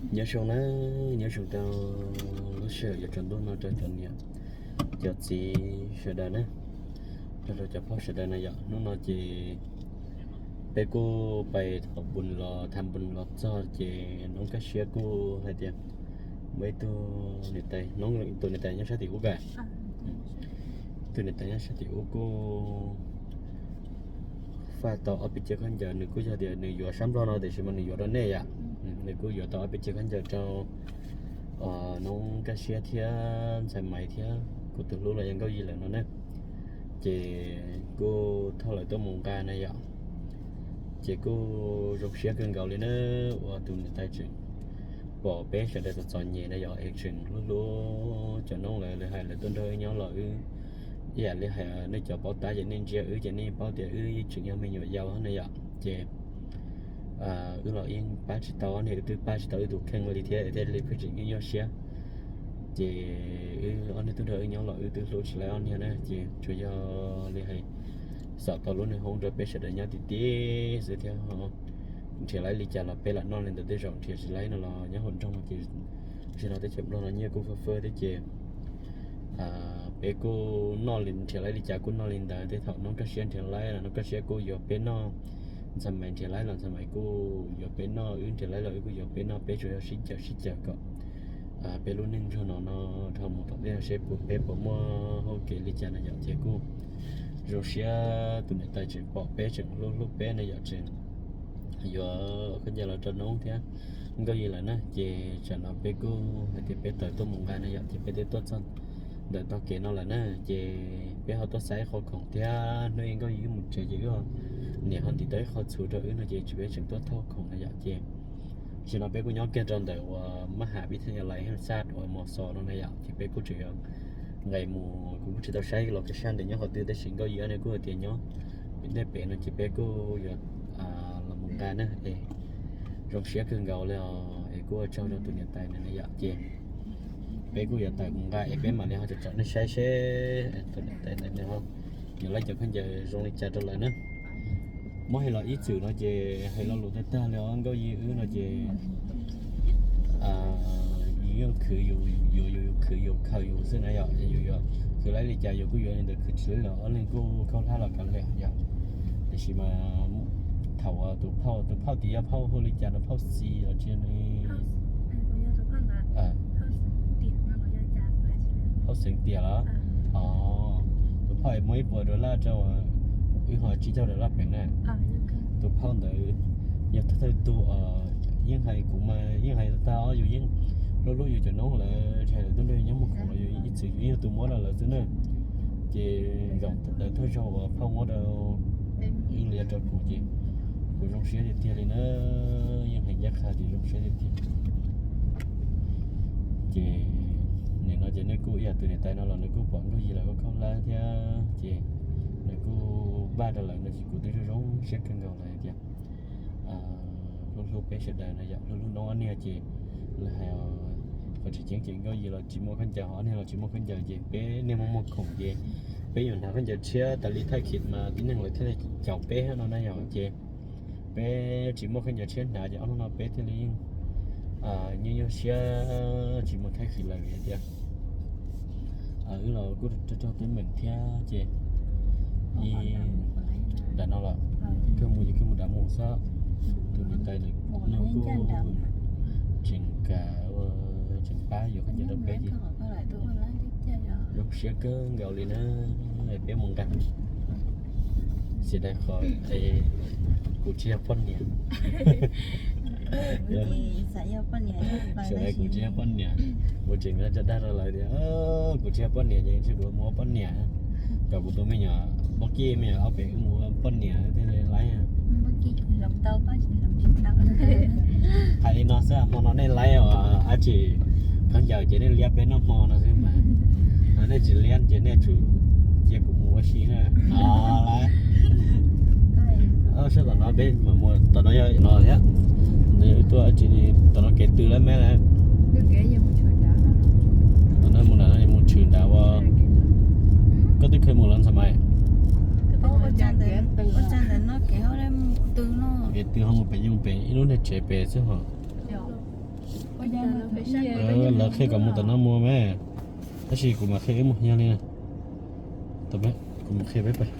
Nyob zoo na, nyob zoo rau lub sij hawm yuav tsaus ntuj no rau cov niam cov txiv sawv daws na, rau rau cov phauj sawv daws na yom. Hnub no ces peb kuj pais tham npun los, tham npun los txog ces Noob Kaj Siab kuj hais tias muaj ib tug niam tais, Noob tus niam tais nyob sab tim ub ka, tus niam tais nyob sab tim ub kuj faj tau ob peb ciag khaub ncaws, nws kuj yog tias nws yuav sab Nplog no tiam sis mas nws yuav rau nej yom. Nws kuj yuav tau ob peb ciag khaub ncaws rau Noob Kaj Siab thiab ntxhais Maiv thiab kuv tus hlub los yog Nkauj Yig lawm no na. Ces kuj thauj lawv tuaj mus nqa na yom. Ces kuj zoo siab kawg nkaus li na, uas tus niam tais tseem pom peb sawv daws txom txom nyem na yom, es tseem hlub hlub cov Noob lawv, lawv hais lawv tuaj nrog wb nyob los wb ib yam li hais nej cov paub tab ces nej ntsia wb ces nej paub tias wb tseem yog me nyuam yaus na yom. Ces wb los yeej pab tsis tau, niag wb twb pab tsis tau wb tus kheej li thiab, thiaj li pheej tseem nyuaj nyuaj siab. Ces wb ob niag tuaj nrog wb nyob los wb twb hlub tsis laib ob niag na, ces tsuas yog li hais xav tau lub niag hoob rau peb sawv daws nyob tiag tiag xwb thiab ho nrhiav laib li cas los peb lam noj li ntawd, tej zaum nrhiav tsis laib no los nyob hauv nroog ces zaum no teb chaws Nplog no nyiaj kuj fwj fwj thiab ces peb kuj noj li, nrhiav laib li cas kuj noj li ntawd. Tej thaum Noob Kaj Siab nrhiav laib los Noob Kaj Siab kuj yuav peb noj, ntxhais Maiv nrhiav laib los ntxhais Maiv kuj yuav peb noj, wb nrhiav laib los wb kuj yuav peb noj, peb tsuas yog sib cawm sib cawm kom peb lub neej nrog no no dhau mus tom ntej seb puas, peb puas muaj hauj kev li cas na yom. Ces kuj zoo siab tus niam tais tseem pom peb tseem hlub hlub peb na yom, tseem yuav khaub ncaws los rau Noob thiab Nkauj Yig lawm na. Ces tsam no peb kuj hais tias peb tawm tuaj mus nqa na yom, ces peb twb tuaj txog ntawm tog kev no lawm na. Ces peb ho tuaj xa ib qho khoom thiab, hnub ib Nkauj Yig wb mus tsev ces wb, niam ho ntim tau ib qho txhuv rau wb no ces peb tseem tuaj thauj khoom na yom. Ces tam sim no peb kuj nyob kiag rau ntawm uas mab ham vib thaj nyas lais hej xaj uas mos xos no na yom, ces peb kuj tseem yuav nqes mus, kuv kuj tsis tau saib los ka saj ntawm nyob qhov twg tab sis Nkauj Yig ob niag kuj hais tias nyob pem ntej pem no ces peb kuj yuav los mus nqa na. Es zoo siab kawg nkaus li os, es kuj ua tsaug rau tus niam tais na yom. Ces peb kuj yuav tawm mus nqa es peb mam li ho tsom tsom nej saib seb tus niam tais ntawd nws ho yuav laib cov khaub ncaws zoo li cas rau lawv na. Muab hais los ib txwm no ces hais lo lus tag tag li os, Nkauj Yig wb no ces yus yeej khwv yus, yus, yus khwv yus khaws yus xwb na yom. Yus yuav khwv laib li cas yus kuj yuav li ntawd, khwv tsis laib los ob leeg kuj khaub hlab los kav liam yom. Tiam sis mas thaum tus phauj, tus phauj tias yog phauj hu li cas, tus phauj Xis los tsis yog li, phauj Xeev Tias los? Tus phauj es muab ib puas dollar rau, wb ho tsib caug dollar peem na. Tus phauj ntawd yog thawj thawj tug, yeej hais kuv mas yeej hais tag, yus yeej hlub hlub yus cov noob lawm, tsis hais lawv tuaj nrog yus nyob muag khoom los yus ib txwm yus yeej yog tus muab rau lawv xwb na. Ces zaum ntawd thawj zaug uas phauj muab rau wb li rau kuv ces kuv zoo siab tiag tiag li na, yeej hais ncaj qha tias zoo siab tiag tiag. Ces nim no ces nej kuj ib yam tus niam tais no los nws kuj pom Nkauj Yig lawv khaub hlab thiab ces nws kuj npaj rau lawv no ces kuv twb zoo zoo siab kawg nkaus lawm tias hlub hlub peb sawv daws na yom, hlub hlub noob ob niag ces lawv hais qhov tseem ceeb ces Nkauj Yig los tsis muaj khaub ncaws, ob niag los tsis muaj khaub ncaws ces peb niag muaj muag khoom ces peb yuav hnav khaub ncaws tshiab tas li thaj khim mas tib neeg lawv thiaj li caum peb no na yom. Ces peb tsis muaj khaub ncaws tshiab hnav ces ob hnub no peb thiaj li yeej nyuaj nyuaj siab tsis muaj thaj khim lawm vim tias wb los kuj raug raug teeb meem thiab ces ib nram no los kawg mus ces kawg mus nram mus xwb. Tus niam tais no kuj tseem kam ua, tseem pab yuav khaub ncaws rau peb ces zoo siab kawg nkaus li na. Peb mus nqa, xia dai qhov kuv tsis yog poj niam. Xia dai kuv tsis yog poj niam, kuv tseem coj dag rau lawv tias kuv tsis yog poj niam ces ntshe kuv mus ua poj niam, kom kuv tus me nyuam npauj kij me nyuam ob pem wb mus ua poj niam thiaj li laib. Hais li no xwb, hmo no nej laib os, ab tsi khaub ncaws ces nej liab peb noj hmo no xwb mas, nej tsis liab ces nej tsum cia kuv mus ua si na. Lawm, sab tom no peb mam mus, tom no yog no thiab, tuaj tsis tom no kev tws lawm me lawm. Tom no mus nram no mus tshwm nrad ua, koj twb kheev mus los ntxhais Maiv? Kev tws ho mus pem, yeej pem ib lub niag tsev pem xwb hos. Lawv qhia kom mus tom no mus me, tab sis kuv mam qhia wb mus yog li. Kuv mam qhia peb pais.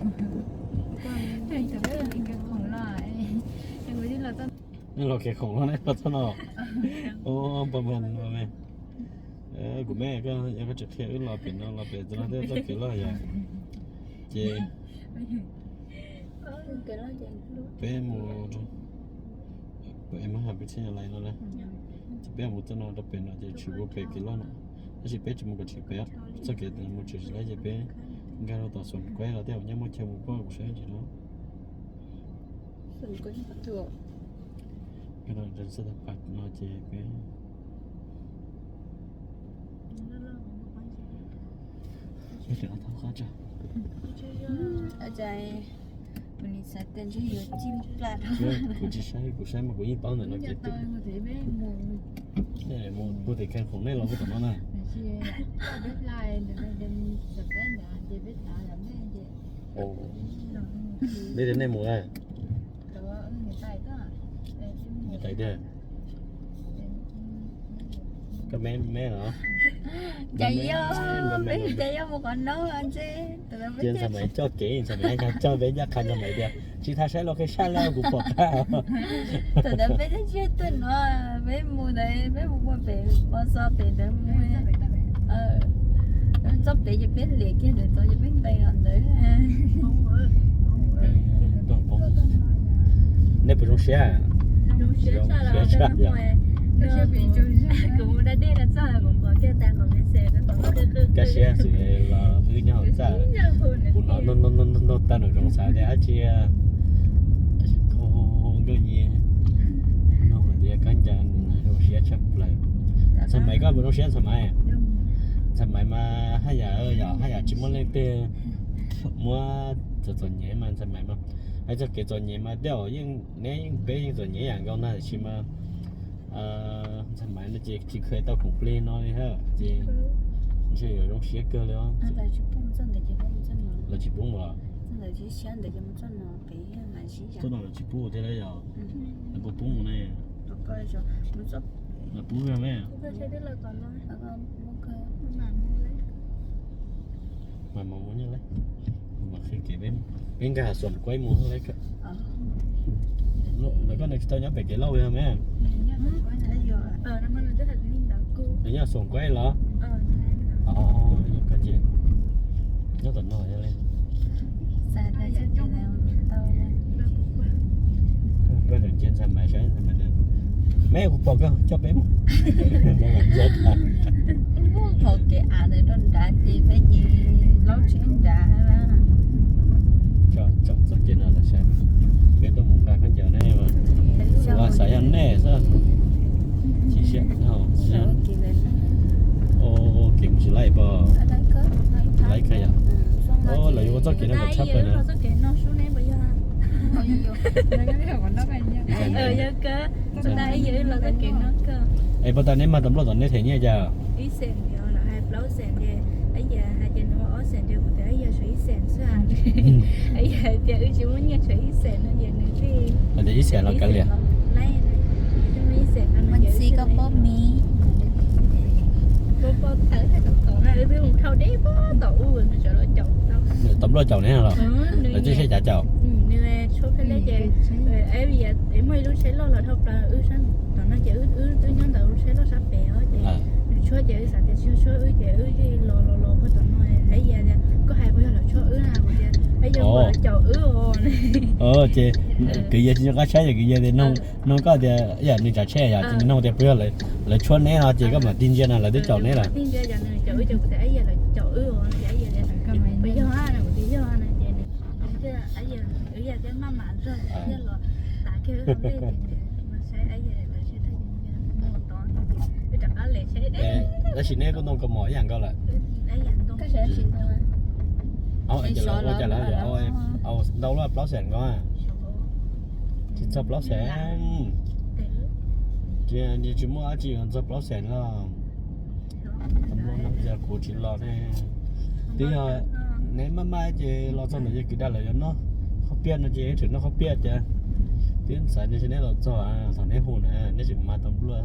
Nej los kev khoom los nej los txog no. Ua pa me me. Kuv me, yog koj tsis qhia wb los pem no los pem no tej txoj kev loj yog ces peb mus, peb mus hais peb txhia lais no na, ces peb mus txoj no rau pem no ces tshwm ua pem kev loj no, tab sis peb tsis mus kom tshwm pem, txoj kev mus tshwm tsis laib ces peb nkag rau tom Xoom Kuaib los tej zaum nyob muaj chaw mus pom kuv saib tsis no. Nkag rau Xas Tas Pas no ces peb Kuv tsis saib, kuv saib mas kuv yeej paub ntawm no ces mus puag tim Khee Khoom nej los puag tom no na. Peb tias nej mus, tais tiag. Koj me me los? Cas yog, cas yog mus qhov no ntshe. Cia Ntxhais Maiv coj kev, Ntxhais Maiv coj peb ncaj qha, Ntxhais Maiv tias tsis tas saib los qhia sab laj kuv pom qab. Thaum ntawd peb twb tsis tuaj no, peb mus ntawd peb mus ua pem ua xo pem ntawd mus. Txoj pem ces peb liam kiag ntawd txog ces peb nqes los ntawd. Nej puas zoo siab? Zoo siab tshaj. Kuv mus da dej no txog kuv pom kiag tas qhov message, kaj siab xwb los wb nyob hauv txaj. Kuv hnov nrog tag num zoo xav tias dab tsi. Tab sis koj nkauj nyi, no tias koj ncaws zoo siab tshaj plaws. Ntxhais Maiv koj puas zoo siab Ntxhais Maiv? Ntxhais Maiv mas haj yam, yog haj yam tsis muaj leej twg muab txom txom nyem mas Ntxhais Maiv mas, hais txog kev txom nyem mas tej zaum yeej, neb yeej peb yeej txom nyem yam nkaus ntag tiam sis mas Ntxhais Maiv no ces tsis kheev tau khoom plig no li thiab ces ntshe yuav zoo siab kawg li os. Lawv tsis pub mus los? Txoj no lawv tsis pub thiab los yog? Lawv puas pub mus ne? Lawv pub me. Mas mus nyob lawm, kuv mam qhia kev peb, peb nkag Xoom Kuaib mus lawm. Ntawm koj nws tsis tau nyob pem kev lauj li me. Nws nyob Xoom Kuaib los? Koj ces nyob tom no li. Koj tseem cia Ntxhais Maiv saib Ntxhais Maiv, me kuv pom koj coj peb mus. Muaj qhov kev av ntawd rau nrad ces peb ces laub tsheb nrad. Tsom txoj kev no los saib, peb tuaj mus nqa khaub ncaws ne, xav yog nej xwb. Tsis siab, kev mus tsis laib pom, laib kawg yom. Lawv yuav ua txoj kev no kom tshab plaws na. Es puas tas neb mag tab nploj tom neb them nyiaj cas? Hais tias ib xees los kav liam. Tab nploj caum neb los? Lawv twb saib cav caum. Ces kwv yawg tsis nco qab saib ces kwv yawg tias, nug koj tias yam nws tsav tsheb yom, ces nws nug tias puas yog lawv tshuab neb no ces koj mam tig ntsia no lawv twb caum neb lawm. Tab sis neb kuj ntoo kaus mom ib yam nkaus lawm. Ua cas lawv ntau luaj plaub xees nkaus. Tsis txog plaub xees. Tsis muaj dab tsi yuav txog plaub xees los. Kuv tsis los ne. Twb yog neb maj maj ces los txog ntawd ces kwv dag lawv yuav noj qhob piaj no ces tseem noj qhob piaj ces twb xav neb los txog thaum neb hu na neb tseem mag tau npluaj.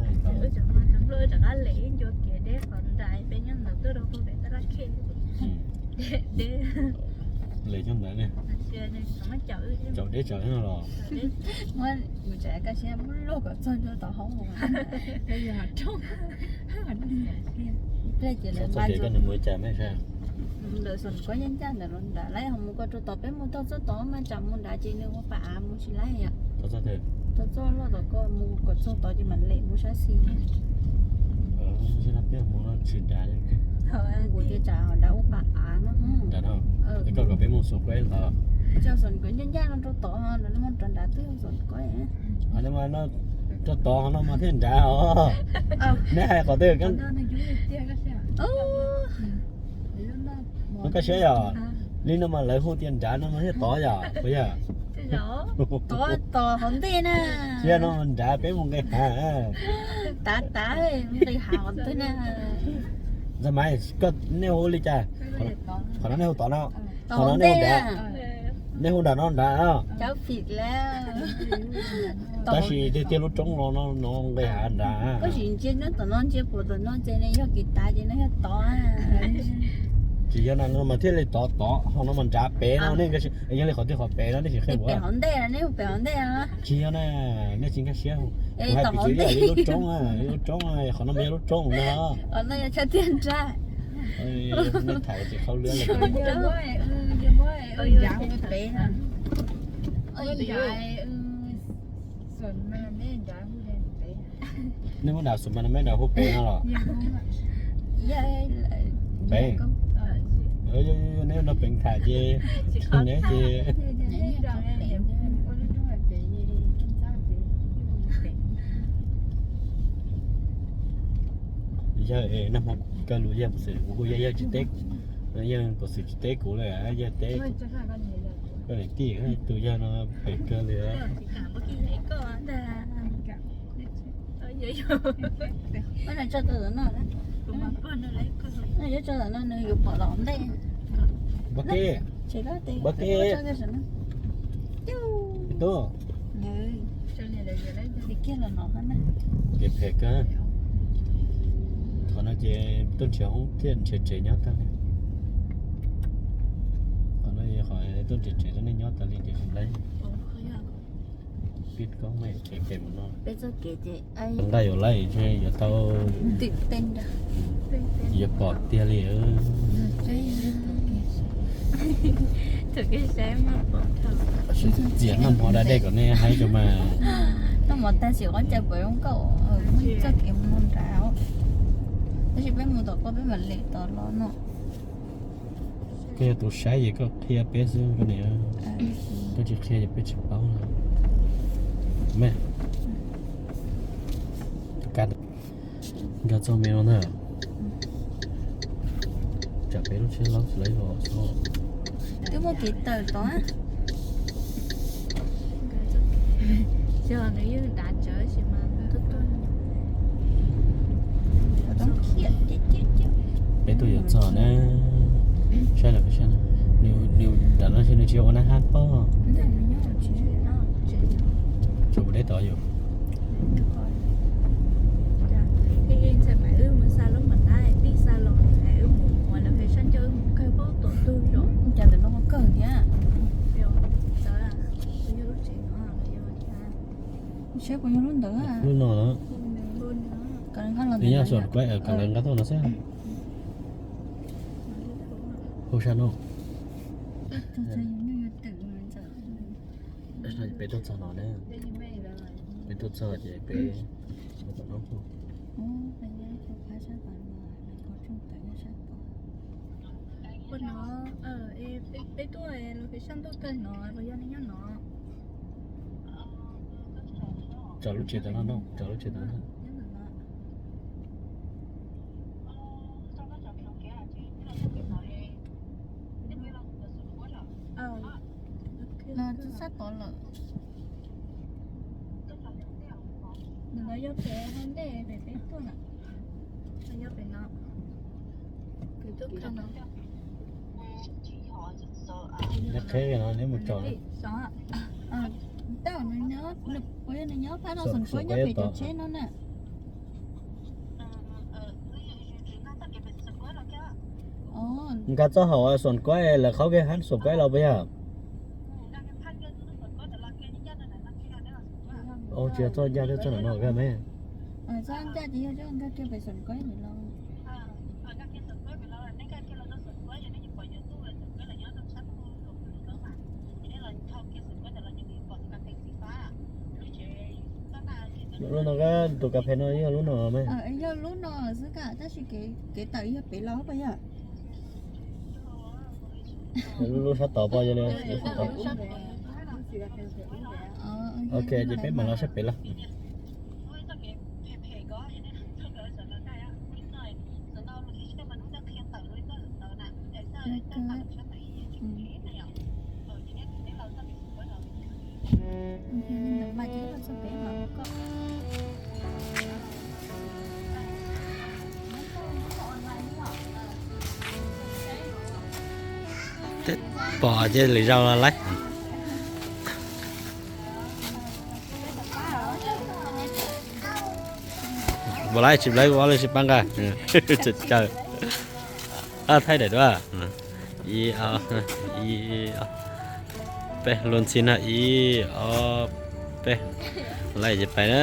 Ab, lem ncua kev deb qhov nrad, peb nyob ntawd tuaj rau puag pem tab laj khej. Deb, deb. Lem nyob ntawd ne. Caum deb tsawv no los. Muab kuv tsav kaj siab muab luaj kom txog ntua tom hoob mus. Pliag ces lawv nqa, koj nws mus cas me sab. Lawv xom kuab ncaj ncaj ntawm los nrad lawv ho mus kom rau tod, peb mus txog txoj tod mas tsam mus nrad ces nws ua pam av mus tsis laib yom. Txog txoj loj tom ko mus kom txog tod ces mam lem mus sab xis. Kuv tias tsam ho nrad ua pam av no. Koj kom peb mus xom kuab ntawd. Coj xom kuab ncaj ncaj no rau tod, lawv mus rau nrad twb yog xom kuab. Rau tod no mas thiaj nrad os. Neb hais qhov twg? Muab kaj siab yom. Li no mas lawv hu tias nrad no mas thiaj tod yom, puas yog? Tod, tod hauv ntej na. Tsis yog no nrad peb mus nqis hav. Tav tav, nqis hav hauv ntej na. Ntxawg Maiv, koj nej hu li cas? Qhov no nej hu tod no, qhov no nej hu nrad. Nej hu nrad no nrad. Tab sis tiag tiag lub roob no no nqis hav nrad. Koj sim ntsia nyob tom no, ntsia puas tom no ces nws yog kev tav ces no yog tod. Tsis yog no mas thiaj li tod tod, ho no mas nrad pem no, nej nkag siab, yog li qhov twg qhov pem no nej sim qhia kuv. Pem hauv ntej, nej hu pem hauv ntej. Tsis yog na, nej tsis nkag siab. Kuv hais pem tsis yog li lub roob, lub roob, qhov no mas yog lub roob na. Qhov no yog chaw tiag nrag. Nej tham tsis qhov lwm. Nej muab nrad xum mas nrad hu pem no los? Pem. Neb nrog Peev tham ces, neb ces. Yawg nag hmo kawg lus yawg Pov Xwm, kuv hu yawg, yawg tsis teb, yawg Pov Xwm tsis teb kuv li, yawg teb. Koj niam tij tus yawg no phem kawg li. Tso tus no, yuav tso tus no nws yuav pom los ntej. Npab Keb, Npab Keb, tub, kiag los no, kev phem kawg. Qhov no ces tuaj nrhiav hoob thiaj nrhiav tsev nyob tag li. Qhov no qhov tuaj nrhiav tsev rau nej nyob tas li ces tsis laib. Pib koob me tsev pem mus no. Nqaij yuav laib ntshe yuav tau, yuav pom tiag li. Txiam noj mov da dej kom nej haib tso mas. Noj mov tag xim qhov ncauj puas zoo nkauj, txoj kev mus nrad. Tab sis peb mus tom koj peb mam lem tod los no. Koj yog tus saib ces koj qhia peb xwb koj niam, koj tsis qhia ces peb tsis paub. Me, nkag txog me no ntag. Tsam peb lub tsheb laub lawv los xwb. Twb muaj kev tawm tod. Nws yeej dav tsawv sis mas tuaj tuaj. Peb tuaj yuav txog na. Saib los peb saib, nws nram no ntshe nws tsis yog ua nab hab pob. Tsuas ua deb tod yus. Ntxhais mas wb mus xa lub mos nab tij xa los, wb mus ua lawv pem sab ncauj, wb mus kawg paub tom ntug zos. Cas ntawm no kawg thiab. Saib puas yog lub ntawd. Lub no los. Nws nyob saum kuab, kom lawv nqa tuaj no xwb. Hauj sab no. Peb tuaj txog no na. Peb tuaj txog ces peb ua tom no. Ua no, peb tuaj los pem sab ntuj kawg no, puas yog nej nyob no? Tso lub tsev tom no, tso lub tsev tom no. Los twb sab tod lawm. Ntawm no yog pem hauv ntej pem peb tuaj na. Yog pem no. Pem tuaj kawg no. Nyob qheb no neb mus tso. Tab nws nyob, puas yog nws nyob phab no, xoom kuab nyob pem cov tsheb no na. Nkag txoj hauv xoom kuaib lawv qhaub kiag hab xoom kuaib los puas yog? Tsis yog txoj ncaj, txoj no me. Lub no, tus kas fes no yog lub no me. Yog lub no xwb ka, tab sis kev tawm yog pem los puas yog? Lub sab tod pom yog li. Ok, ces peb mam los sab pem los. Pom ces lwm zaus los laib. Ua laib tsis laib ua li tsis pab nqa. Thaij daim duab. Ib, ib, peb, lub ntxhi no ib, ob, peb. Laib ces pais na.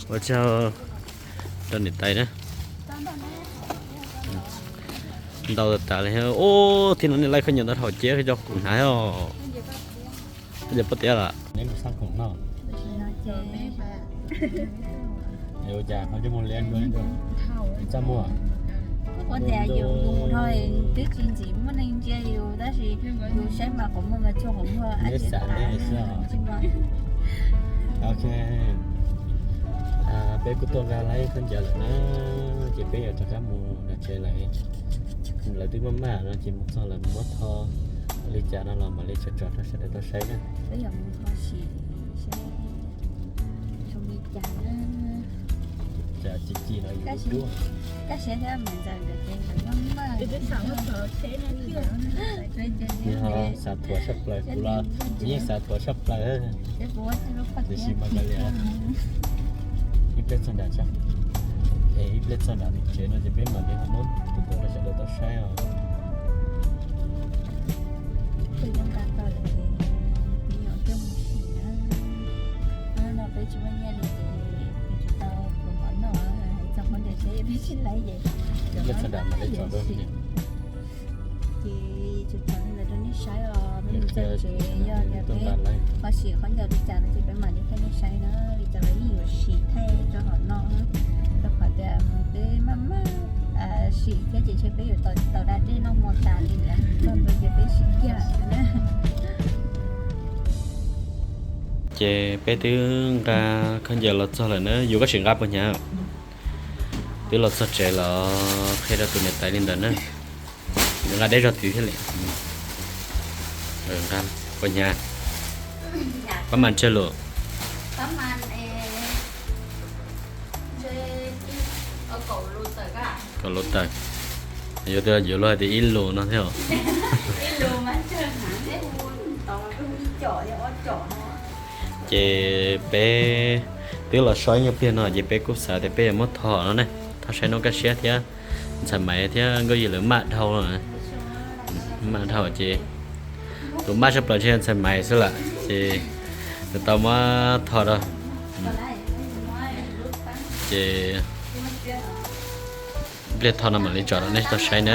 Ua tsaug rau niam tais na. Ntau tas tas li. Ub, thib no nej laij khaub ncaws ntau dhau ces coj kuv hnav os. Khaub ncaws poj tiav los? Ua cas ho coj mus liab dua, txaj muag. Ua tias yus mus rau twb tsis ntxim muaj neeg ntsia yus tab sis yus saib mas qhov muag mas tsuas qhov muag. Neb xav neb xwb os. Ok, peb kuj tuaj nqa laib khaub ncaws lawm na, ces peb yuav rov qab mus nram tsev lawm. Lawv twb maj maj no ces mus txog lawm muab tho li cas no los mam li tso tso rau sawv daws tau saib na. Peb yuav mus tho sim seb zoo li cas na. Cas ci ci no yus duab. Kaj siab thiab mas ntxawm ntawm ces ntxawm maj maj. Nws ho xav thuam sab plaws, kuv los kuv yeej xav thuam sab plaws. Tiam sis mas kav liam, ib pliag txog nram tsev, es ib pliag txog nram tsev no ces peb mam li ho muab tus ntawd rau sawv daws tau saib os. Peb yuav nqa tau lawm, peb yuav coj mus sim na. Hnub no peb tsis muaj nyiaj li ces peb tsis tau pluas mov noj, hais txog qhov ntawd seb peb tsis laib ces ib pliag txog nram mam li tso rau. Ces tsuas thaij li ntawd rau nej saib os, peb mus txog tsev yog tias peb ho sim qhov ncauj li cas no ces peb mam li thaij nej saib na, li cas los yeej yuav sim thaij rau hauv no, rau qhov tias peb maj maj sim thiab ces ntshe peb yuav tau da dej noj hmo tas li na, txog ntua ces peb sim kiag na. Ces peb twb nqa khaub ncaws los txog lawm na, yus koj sim nqa puas hnyav? Twb los txog tsev los qhia rau tus niam tais li ntawd na. Nqa deb zog twg thiaj li nqa puas hnyav? Pab mas ntseg lus. Kaum lus tawm. Yuav tias yuav luag hais tias ib lus no thiab os. Ces peb twb los so ib nyuag pliag no ces peb kuj xav tias peb yuav muab tho no ne, tho saib noj kaj siab thiab. Ntxhais Maiv thiab Nkauj Yig lawv maj dhau, maj dhau ces tus maj tshaj plaws ntshe yog Ntxhais Maiv xwb lawm ces nws tau muab tho rau. Ces pliag tho no mam li tso rau nej tau saib na.